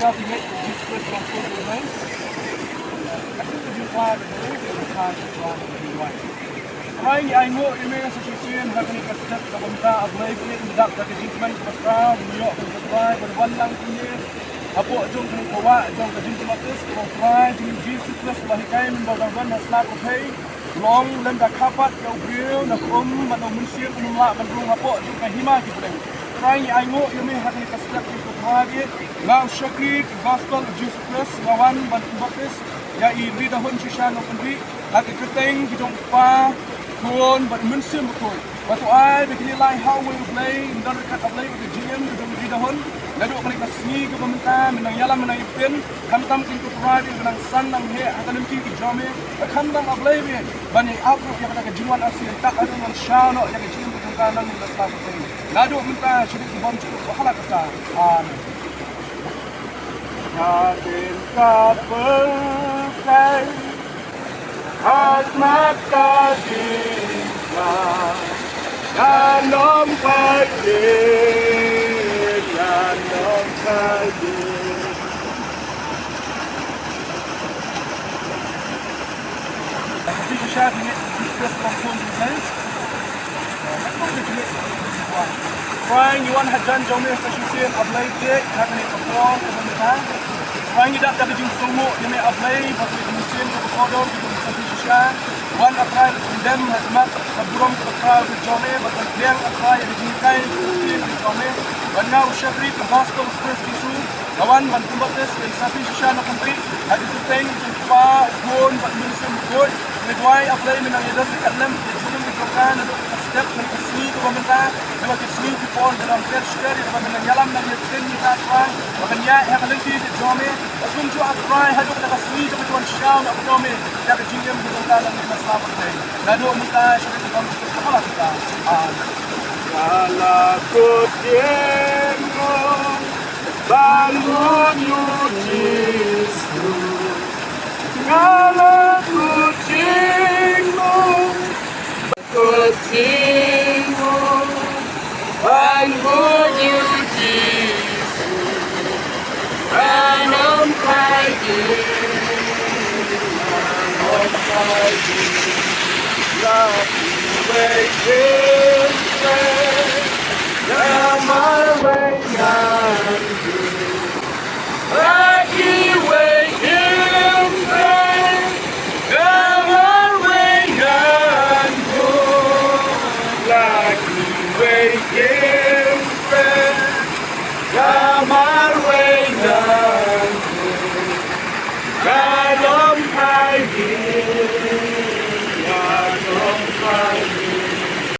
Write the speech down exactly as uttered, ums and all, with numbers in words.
Trai, ngi ainguh ïa me sa shisien ha kane ka step kaba mynta, A Blei, ngi dap da ka jingkmen kaba khraw ban ïoh ban Trai ban wan lang ïa me hapoh jong kane ka wah jong ka jingpynbaptis kaba U Trai jong ngi U Jisu Khrist uba hikai mynba u dang don ha sla pyrthei. U la ong, lymda kha pat ïa u briew na ka um bad na u mynsiem un ym lah ban rung hapoh jong ka hima ki bneng. Trai, ngi ainguh ïa me ha kane ka step kaba khraw, nga u shakri ka gospel U Jisu Khrist, nga wan ban pynbaptis ïa i Ridahun shisha Nongkynrih ha ka kyrteng ka jong U Kpa, Khun bad Mynsiem Bakhuid. Bad to ai ba kine lai ha uwei U Blei, ym don ryngkat A Blei bad ka jingim ka jong i Ridahun. Naduh kane ka sngi kaba mynta, me nang ïalam, me nang ïapynbeit, khamtam kin, ko Trai, ba nang san nang heh ha ka lynti ka jong me. Bad khamtam, A Blei, ba ban ïa ap ruh ïa kata ka jingwan arsien, tak haduh ngan shaw noh ïa ka jingim ka jong ka nangne na sla pyrthei. Naduh mynta sha ki bymjukut ba ha la katta. Amen. Ka dei ka pyrthei, ha khmat ka jingkha, ngan ym phai kyrkieh, ngan ym phai kyrkieh. Trai, ngi wan hajan jong me sa shisien, A Blei, ha kane ka por kaba mynta. Trai, ngi dap da ka jingsngewbha ïa me, A Blei, ba ka mynsiem kaba kordor ka jong me shisha. Wan, A Trai, ban pyndem ha khmat ka burom kaba khraw ka jong me, bad ban pdiang, A Trai, ïa ka jinghikai ka jong me. Bad nga u shakri ka gospel U Khrist Jisu, nga wan ban pynbaptis ïa i Safi shisha Nongkynrih ha ka kyrteng ka jong U Kpa, U Khun bad U Mynsiem Bakhuid. Nga duwai, A Blei, me nang ïadon ryngkat lem ïa ka jingim ka jong ka naduh ka step, na ka sngi kaba mynta, na ka sngi ka por, ka long ter ter, ïa kaba me nang ïalam, nang ïathuh ïa ka, Trai, ba kan ïaid ha ka lynti ka jong me. Bad kumjuh, A Trai, haduh kata ka sngi kaba ju wan shaw noh ka jong me ïa ka jingim ka jong ka nangne na sla pyrthei. Naduh mynta sha ka bymjukut ba ha la katta. Amen. Ka la kut ïing mo, ba ngut ïa U Jisu. Ka la kut ïing mo, kut ïing mo, ba ngut ïa U Jisu. Ngan ym phai kyrkieh, ngan ym phai kyrkieh. La kiwei kim kren, namar wei ngan kut. La kiwei kim kren, namar wei ngan kut. La kiwei kim kren, namar wei ngan kut. Ngan ym phai kyrkieh, ngan ym phai kyrkieh.